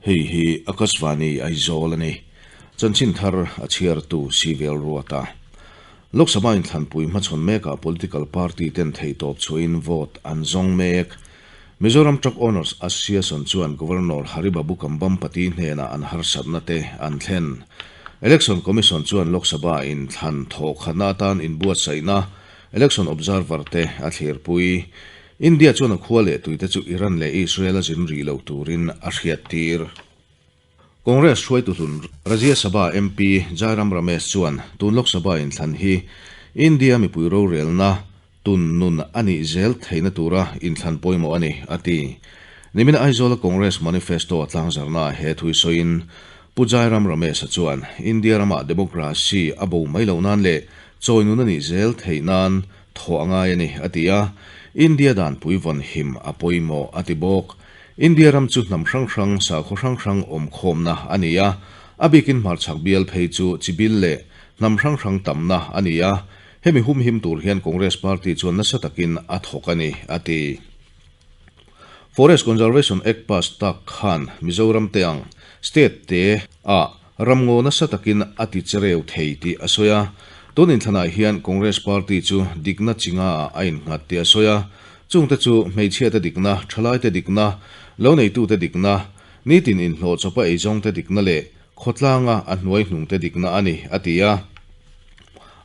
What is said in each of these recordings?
Hei hi Akashvani Aizawl a ni. Chanchin thar a chhiartu Sivel Ruata. Lok Sabha inthlanpui hmachhawn mekah political party ten theihtawp chhuahin vote an zawng mek. Mizoram Truck Owners Association chuan Governor Haribabu Kambhampati hnenah an harsatna te an thlen. Election Commission chuan Lok Sabha inthlan thawhkhatna atan inbuatsaihna Election Observer te a thlirpui. India chuan a khua leh tuite chu Iran leh Israel a zin rih lo turin a hriattir. Congress hruaitu hlun Rajya Sabha MP Jairam Ramesh chuan tun Lok Sabha inthlan hi India mipui rorelna tun nun a nih zel theihna tura inthlan pawimawh a ni, a ti. Nimin Aizawla Congress manifesto a tlangzarnaah he thu sawiin Pu Jairam Ramesh-a chuan India ramah democracy a bo mai loh nan leh chawi nun a nih zel theih nan thawh a ngai a ni, a ti a. India danpui vawn him a pawimawh, a ti bawk. India ram chu hnam hrang hrang, sakhaw hrang hrang awm khawmna a ni a. A bikin hmarchhak bial phei chu chibil leh hnam hrang hrang tamna a ni a. Hemi humhim tur hian Congress party chuan nasa takin a thawk a ni, a ti. Forest Conservation Act pass tak khan Mizoram te ang state te ah ramngaw nasa takin a ti chereu thei tih a sawi a. Tun inthlanah hian Congress party chu dikna chinga ah a innghat tih a sawi a. Chungte chu hmeichhiate dikna, thalaite dikna, lo neitute dikna, nitin inhlawh chawpa eizawngte dikna leh khawtlanga a hnuai hnungte dikna a ni, a ti a.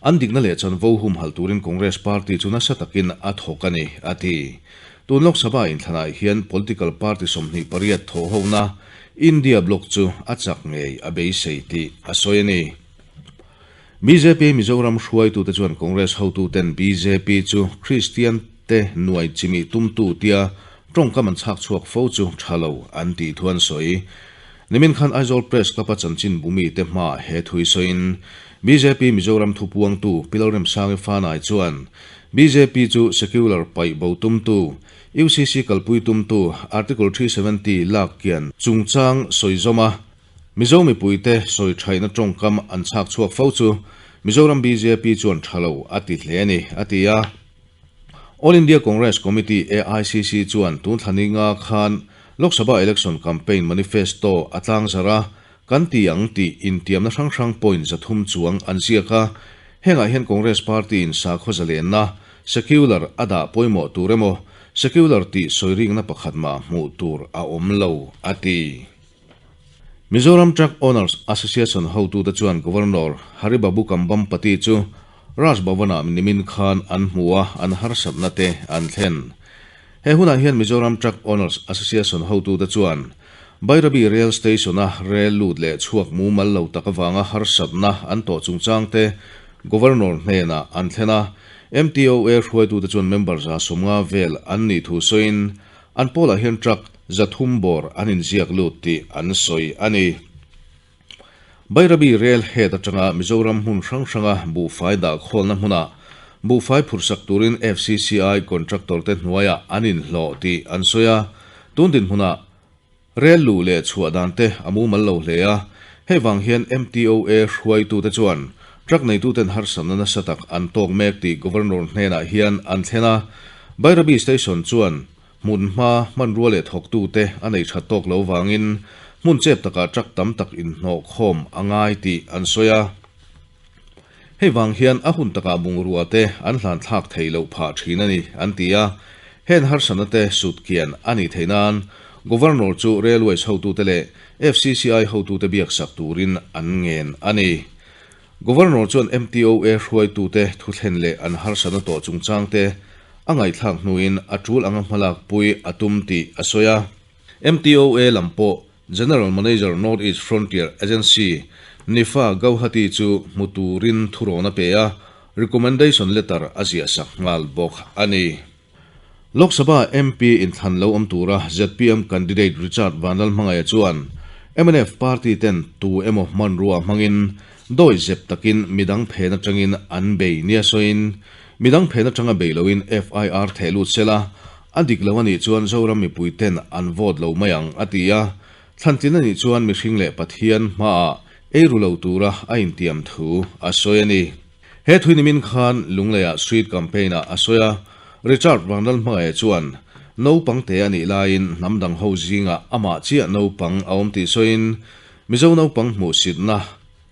An dikna leh chanvo humhalh turin Congress party chu nasa takin a thawk a ni, a ti. Tun Lok Sabha inthlanah hian political party 28 thawhhona India bloc chu a chak ngei a beisei tih a sawi a ni. Bjp Mizoram hruaitute chuan Congress hotuten bjp chu Kristian te nuai chimih tumtu tia tawngkam an chhak chhuak fo chu tha lo an tih thu an sawi. Nimin khan Aizawl Press Club-a chanchin bumite hmaah he thui sawiin bjp Mizoram thupuangtu Pi Lalremsangi Fanai chuan bjp chu secular paih bo tumtu, UCC kalpui tumtu Article 370 lak kian chungchang sawi zawm a, Mizo mipuite sawi thaihna tawngkam an chhak chhuak fo chu Mizoram bjp chuan tha lo a ti hle a ni, a ti a. All India Congress Committee, AICC, chuan tun thla ninga khan Lok Sabha Election Campaign Manifesto a tlangzarh a, kan ti ang tih intiamna hrang hrang point 300 chuang an ziak a. Hengah hian Congress Party-in sakhaw zalenna, secular, a dah pawimawh tur emaw, secular tih sawi ringna pakhat mah hmuh tur a awm lo, a ti. Mizoram Truck Owners Association hotute chuan Governor Haribabu Kambhampati chu Raj Bhavan-ah nimin khan an hmu a, an harsatna te an thlen. He hunah hian Mizoram Truck Owners Association hotute chuan Bairabi Rail Station-a rel lut leh chhuak mumal lo tak avanga harsatna an tawh chungchang te Governor hnenah an thlen a, MTOA hruaitute chuan member 150 vel an nih thu sawiin An pawlah hian truck 300 bawr an inziak lut tih an sawi a ni. Bairabi Rail Head atanga Mizoram hmun hrang hranga buhfai dah khawlna hmunah buhfai phurhsak turin FCCI contractor te hnuaiah an inhlawh tih an sawi a. Tun dinhmunah rel luh leh chhuah dan te a mumal lo hle a, hei vang hian MTOA hruaitute chuan truck neituten harsatna nasa tak an tawk mek tih Governor hnenah hian an thlen a. Bairabi Station chuan hmun hma hmanrua leh thawktute a nei that tawk lo vangin hmun chep takah truck tam tak inhnawh khawm a ngai tih an sawi a. Hei vang hian a hun takah bungrua te an hlan thlak thei loh phah thin a ni, an ti a. Heng harsatna te sut kian a nih theih nan Governor chu Railways hotute leh FCCI hotute biaksak turin an ngen a ni. Governor chuan MTOA hruaitute thuthlen leh an harsatna tawh chungchang te a ngaihthlak hnuin a tul anga hmalak pui a tum tih a sawi a. MTOA lam pawh General Manager North East Frontier Agency, NIFA, Gauhati chu hmu turin thurawn a pe a, recommendation letter a ziahsak nghal bawk a ni. Lok Sabha MP inthlan lo awm tura zpm candidate Richard Vanlalhmangaia chuan mnf party ten tu emaw hmanrua hmangin dawi zep takin midang phen atangin an bei nia sawiin midang phen atanga bei loin FIR theh lut sela A dik lo a nih chuan Zoram mipui ten an vote lo mai ang, a ti a. Thlantlin a nih chuan mihring leh Pathian hmaah ei ru lo tura a intiam thu a sawi a ni. He thui nimin khan Lungleiah street campaign-ah a sawi a, Richard Vanlalhmangaia chuan, Naupang te a nih laiin hnam dang ho zingah amah chiah naupang a awm tih sawiin Mizo naupang hmuhsitna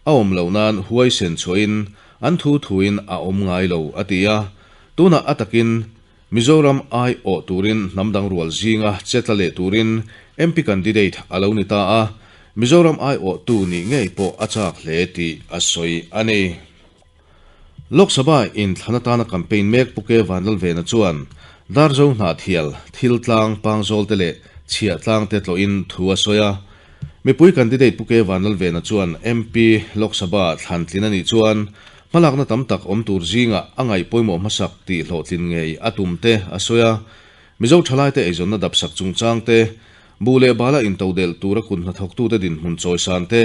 a awm loh nan huaisen chhuahin an thu thuin a awm ngai lo a ti a. Tunah a takin Mizoram ai awh turin hnam dang rual zinga che tla leh turin MP candidate a lo ni ta a, Mizoram ai awhtu nih ngei pawh a chak hle tih a sawi a ni. Lok Sabha inthlan atana campaign mek Pu Ke Vanlalvena chuan Darzo Hnahthial, Thiltlang, Pangzawlte leh Chhiahtlang te tlawhin thu a sawi a. Mipui candidate Pu Ke Vanlalvena chuan MP Lok Sabha thlan tlin a nih chuan hmalakna tam tak awm tur zingah a ngaih pawimawh hmasak tih hlawhtlin ngei a tum te a sawi a. Mizo thalaite eizawnna dapsak chungchang te, Buh leh bala intodelh tura kut hnathawktute dinhmun chawisan te,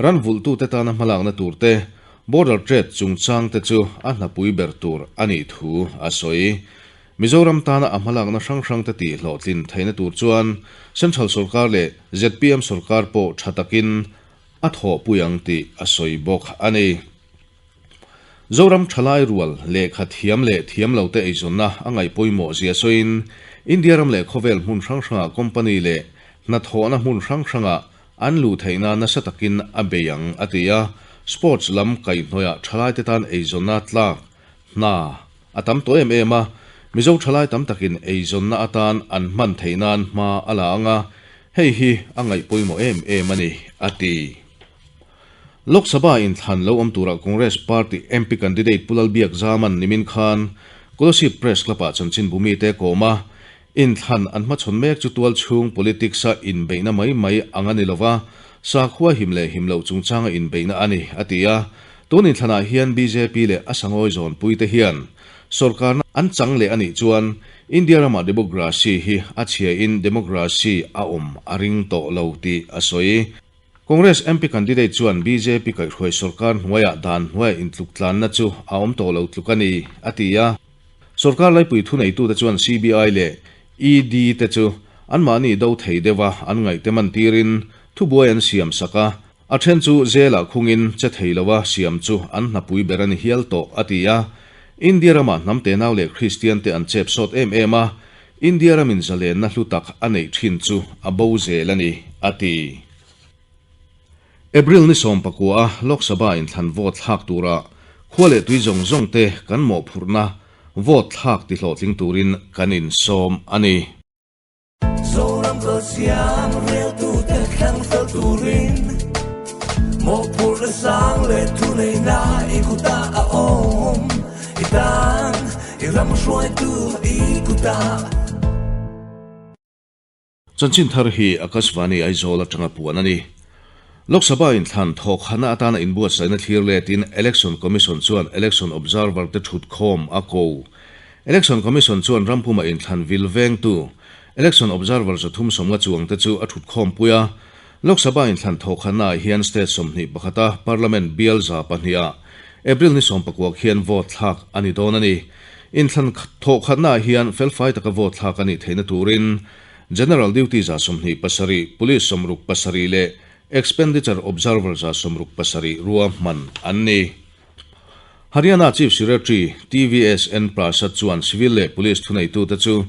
ran vulhtute tana hmalakna tur te, border trade chungchang te chu a hnapui ber tur a nih thu a sawi. Mizoram tana a hmalakna hrang hrang te tih hlawhtlin theihna tur chuan Central sawrkar leh zpm sawrkar pawh tha takin a thawhpui ang tih a sawi bawk a ni. Zoram thalai rual lehkha thiam leh thiam lo te eizawnna a ngaih pawimawh zia sawiin India ram leh khawvel hmun hrang hrangah company leh hnathawhna hmun hrang hrangah an luh theihna nasa takin a bei ang a ti a, sports lam kaihhnawihah thalai te tan eizawnna tlak hna a tam tawh em em a, Mizo thalai tam takin eizawnna atan an hman theih nan hma a la ang a, hei hi a ngaih pawimawh em em a ni a ti. Lok Sabha inthlan lo awm turah Congress Party MP candidate Pu Lalbiak Zaman nimin khan Kolasib Press Club-ah chanchinbu mite kawm a, inthlan an hmachhawn mek chu tual chhung politics-a inbeihna mai mai ang a ni lova, sakhua him leh him loh chungchanga inbeihna a ni, a ti a. Tun inthlanah hian bjp leh a sangawi zawnpuite hian sorkarna an chang leh a nih chuan India rama democracy hi a chhiain democracy a awm a ring tawh lo tih a sawi. Congress MP candidate chuan bjp kaihhruai sorkar hnuaiah dan hnuaia intluk tlanna chu a awm tawh lo tluk a ni, a ti a. Sorkar laipui thuneitute chuan CBI leh ED te chu anmahni do thei deuha an ngaihte mantirin thubuai an siam sak a, a then chu jail-ah khungin che thei loa siam chu an hnapui ber a ni hial tawh, a ti a. India ramah hnam tenau leh Kristian te an chep sawt em em a, India ramin zalenna hlu tak a neih thin chu a bo zel a ni, a ti. April ni 19 a Lok Sabha inthlan vote thlak tura khua leh tui zawng zawng te kan mawhphurhna vote thlak ti hlawhtling turin kan insawm a ni. Zoram kalsiam reltute thlang fel turin mawhphurhna sang leh thuneihna i kutah a awm i tan. I ram hruaitu i kutah. Chanchin thar hi Akashvani Aizawl atanga puan a ni. Lok Sabha inthlan thawkhanna atana inbuatsaihna thlir letin Election Commission chuan Election Observer te thutkhawm a ko. Election Commission chuan rampuma inthlan vil vengtu Election Observer 350 chuangte chu a thutkhawm pui a. Lok Sabha inthlan thawkhannaah hian state 21 a Parliament bial 200 ah April ni 19 khian vote thlak a ni dawn a ni. Inthlan thawkhatnaah hian felfai taka vote thlak a nih theihna turin General Duty 27, Police 67 leh Expenditure Observer 67 ruahman an ni. Haryana Chief Secretary TVSN Prasad chuan civil leh police thuneitute chu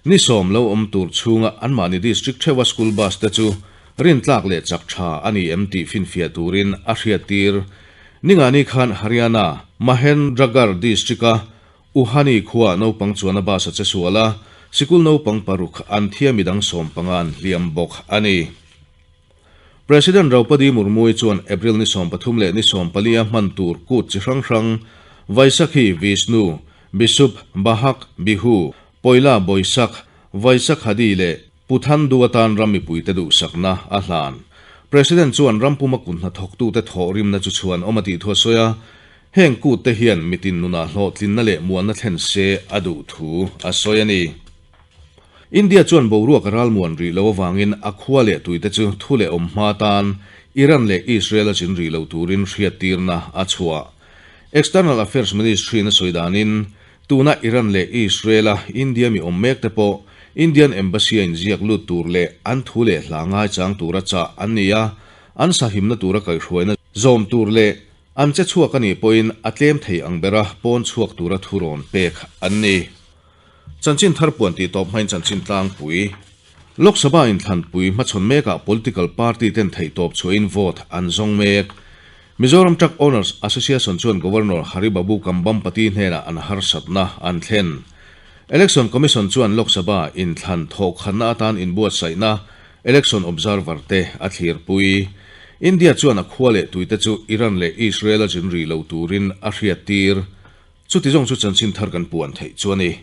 ni 10 lo awm tur chhunga anmahni district theuha school bus te chu rintlak leh chak tha a ni em tih finfiah turin a hriattir. Ningani khan Haryana Mahendragarh district-a Uhani khuaah naupang chuan a bus a che sual a, sikul naupang paruk an thia midang 15 an hliam bawk a ni. President Draupadi Murmu-i chuan April ni 13 leh ni 14 a hman tur kut chi hrang hrang Vaisakhi, Vishnu, Bishub, Bahak, Bihu, Poila Boisak, Vaisakhadi leh Puthandu atan ram mipuite duhsakna a hlan. President chuan ram puma kut hnathawktute thawhrimna chu chhuan awm a tih thu a sawi a, heng kutte hian mitin nunah hlawhtlinna leh muanna thlen se a duh thu a sawi a ni. India chuan boruak a ralmuan rih lo avangin a khua leh tuite chu thu leh awm hma tan Iran leh Israel a zin rih lo turin hriattirna a chhuah. External Affairs Ministry in a sawi danin tuna Iran leh Israel a India mi awm mek te pawh Indian Embassy a inziak lut tur leh an thu leh hla ngaichang tura chah an ni a, an sahimna tura kaihhruaina zawm tur leh an che chhuak a nih pawhin a tlem thei ang bera pawn chhuak tura thu rawn pek an ni. Chanchin thar puan tih tawp hmain chanchin tlangpui. Lok Sabha inthlanpui hmachhawn mekah political party ten theihtawp chhuahin vote an zawng mek. Mizoram Truck Owners Association chuan Governor Hari Babu Kambhampati hnenah an harsatna an thlen. Election Commission chuan Lok Sabha inthlan thawhkhatna atan inbuatsaihna Election Observer te a thlirpui. India chuan a khua leh tuite chu Iran leh Israel a zin rih lo turin a hriattir. Chuti zawng chu chanchin thar kan puan theih chu a ni.